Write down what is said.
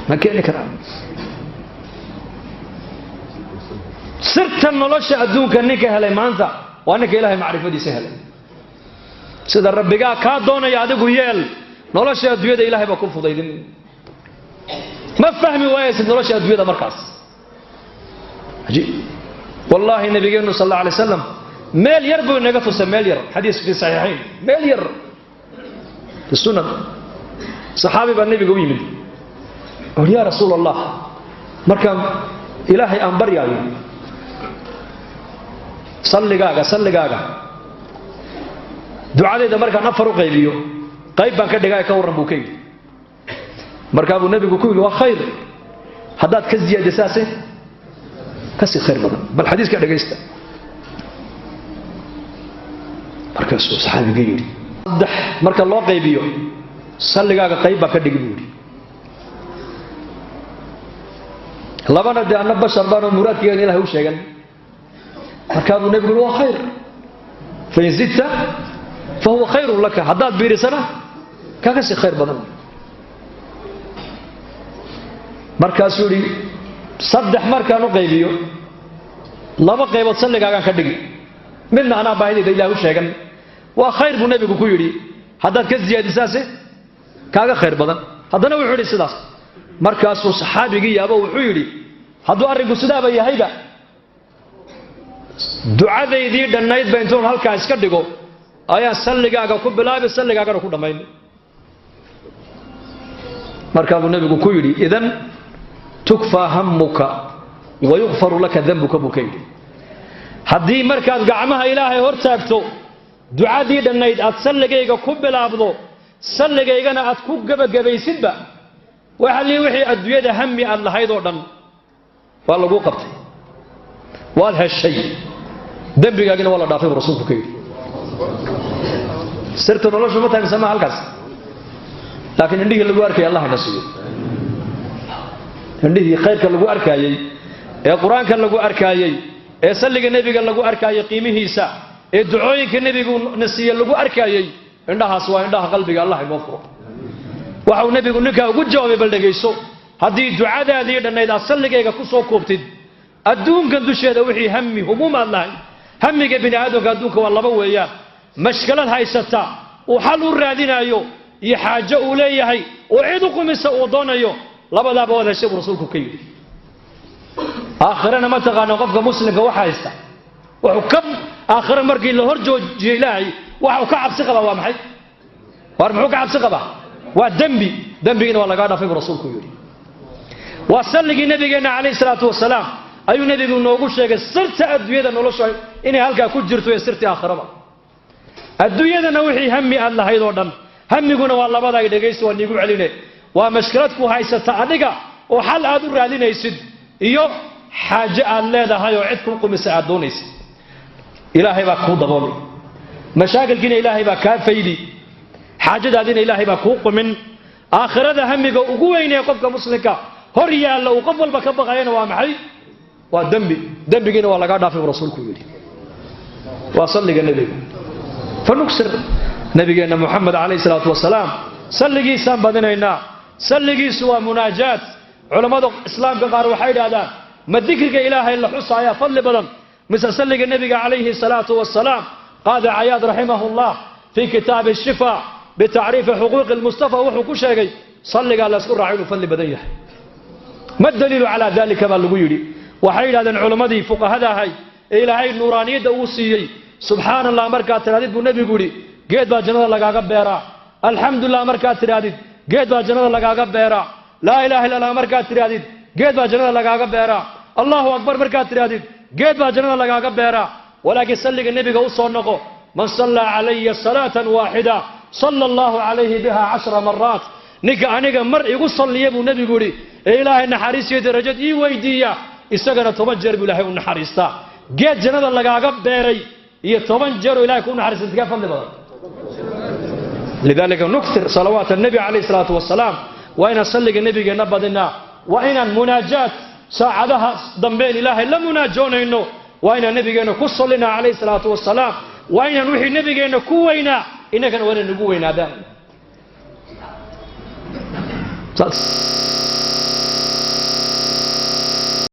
Ma keeni karaan. Sirta nolosha adduunka ninka helay maanta waa ninka Ilaahay macrifadiisa helay. Sida rabbigaa kaa doonaya adigu yeel, nolosha adduunyada Ilaahay baa ku fudaydin. Ma fahmi waayaysid nolosha adduunyada markaas. Ajiib. Wallaahi nabigeennu sal alla alay wasalam meel yar buu inaga tusay, meel yar, xadiis fi saxiixayn, meel yar fi sunan. Saxaabi baa nebiga u yimid, wuxuu yaa rasuul Allah, markaan Ilaahay aan baryaayo salligaaga ducadayda markaan afar u qaybiyo, qayb baan ka dhigaa, ka warran buu ka yidhi. Markaa buu nebigu ku yidhi waa khayr, haddaad ka ziyaadisaase kasii khayr badan. Bal xadiiska dhegaysta. Markaasuu saxaabiga yidhi saddex marka loo qaybiyo salligaaga qayb baan ka dhigi buu yidhi. Labana dee anna bashar baanoo muraadkaygan Ilahay u sheegan. Markaa buu nebigu yidhi waa khayr, fain zidta fahuwa khayrun laka, haddaad biirisana kaa kasii khayr badan. Markaasuu yidhi saddex markaan u qaybiyo laba qaybood salligaagaan ka dhigi, midna anaa baahidayda Ilaah u sheegan. Waa khayr buu nebigu ku yidhi, haddaad ka ziyaadisaase kaaga khayr badan. Haddana wuxuu yidhi sidaas. Markaasuu saxaabigii yaabo wuxuu yidhi hadduu arrinku sidaaba yahayba, ducadaydii dhannaydba intuun halkaa iska dhigo ayaan salligaaga ku bilaabi, salligaagana ku dhammayn. Markaa buu nebigu ku yidhi idan tukfaa hammuka wa yukfaru laka dambuka buu ka yidhi. Haddii markaad gacmaha Ilaahay hor taagto ducadii dhannayd aad salligayga ku bilaabdo, salligaygana aad ku gebagabaysidba, waxa lii wixii adduunyada hami aad lahayd oo dhan waa laguu qabtay, waad heshay, dembigaagina waa la dhaafay buu rasuulku ka yidhi. Sirta noloshu ma tahay mise ma halkaas? Laakiin indhihii lagu arkayay Allah ina siiyo, indhihii khayrka lagu arkaayey, ee qur-aanka lagu arkaayey, ee salliga nebiga lagu arkaayey qiimihiisa, ee ducooyinka nebigu na siiye lagu arkaayey, indhahaas waa indhaha qalbiga Allah inoo furo. Waxa uu nebigu ninkaa ugu jawaabay, bal dhegayso, haddii ducadaadii dhannayd aad salligayga ku soo koobtid, adduunkan dusheeda wixii hami humuum aad lahayd, hamiga bini aadamka adduunka waa laba weeyaan: mashkalad haysata uu xal u raadinaayo iyo xaajo uu leeyahay oo cid u qumisa uu doonayo, labadaaba waad heshay buu rasuulku ka yidhi. Aakhirana ma taqaana qofka muslimka waxa haysta, wuxuu ka aakhiro markii la hor joojiyo Ilaahay waxa uu ka cabsi qabaa waa maxay? Waar muxuu ka cabsi qabaa? Waa dembi. Dembigiina waa lagaa dhaafay buu rasuulku yidhi. Waa salligii nabigeenna calayhi salaatu wasalaam ayuu nebigu noogu sheegay sirta adduunyada nolosha inay halkaa ku jirto iyo sirtii aakhiraba. Adduunyadana wixii hami aad lahayd oo dhan, hamiguna waa labada ay dhegaysta, waa niigu celine, waa mashkilad ku haysata adiga oo xal aad u raadinaysid iyo xaajo aad leedahay oo cid kuu qumisa aad doonaysid. Ilaahay baa kuu daboolay mashaakilkiina, Ilaahay baa kaa faydi xaajadaadina, Ilaahay baa kuu qumin. Aakhirada hamiga ugu weynee qofka muslimka hor yaalla uu qof walba ka baqayana waa maxay? Waa dembi. Dembigiina waa lagaa dhaafay buu rasuulku yidhi. Waa salliga nebiga. Fanugsir nabigeenna Muxamed calayhi salaatu wasalaam salligiisaan badinaynaa. Salligiisu waa munaajaat. Culammada islaamka qaar waxay idhahdaan ma dikriga Ilaahay la xusaayaa fadli badan mise salliga nebiga calayhi salaatu wasalaam? Qaadi Cayaad raximahullah fii kitaabi shifa bitacriifi xuquuqi lmustafa wuxuu ku sheegay salligaa laysku raacay inuu fadli badan yahay. Ma daliilu calaa dalika baa lagu yidhi. Waxay yidhahdeen culammadii fuqahada ahay ee Ilaahay nuuraaniyadda uu siiyey, subxaana allah markaad tidhahdid buu nebigu yidhi geed baa jannada lagaaga beeraa. Alxamdulilah markaad tidhahdid geed baa jannada lagaaga beeraa. Laa ilaha illa allah markaad tidhahdid geed baa jannada lagaaga beeraa. Allahu akbar markaad tidhahdid geed baa jannada lagaaga beeraa. Walaakiin salliga nebiga u soo noqo, man sallaa calaya salaatan waaxida sala allahu calayhi biha 10 maraat. Ninka aniga mar igu salliya buu nebigu yidhi ee Ilaahay naxariisiyo darajad ii weydiiya, isagana 10 jeer buu Ilaahay u naxariistaa. Geed jannada lagaaga beeray iyo 10 jeer oo Ilahay kuu naxariista intee fadli badan? Lidaalika nuktir salawaat annabi calayhi salaatu wasalaam. Waa inaan salliga nebigeenna badinaa, waa inaan munaajaat saacadaha dambeen Ilaahay la munaajoonayno, waa inaan nebigeenna ku sallinaa calayhi salaatu wasalaam, waa inaan wixii nebigeenna ku weynaa innagana waa inay nagu weynaadaan. Saad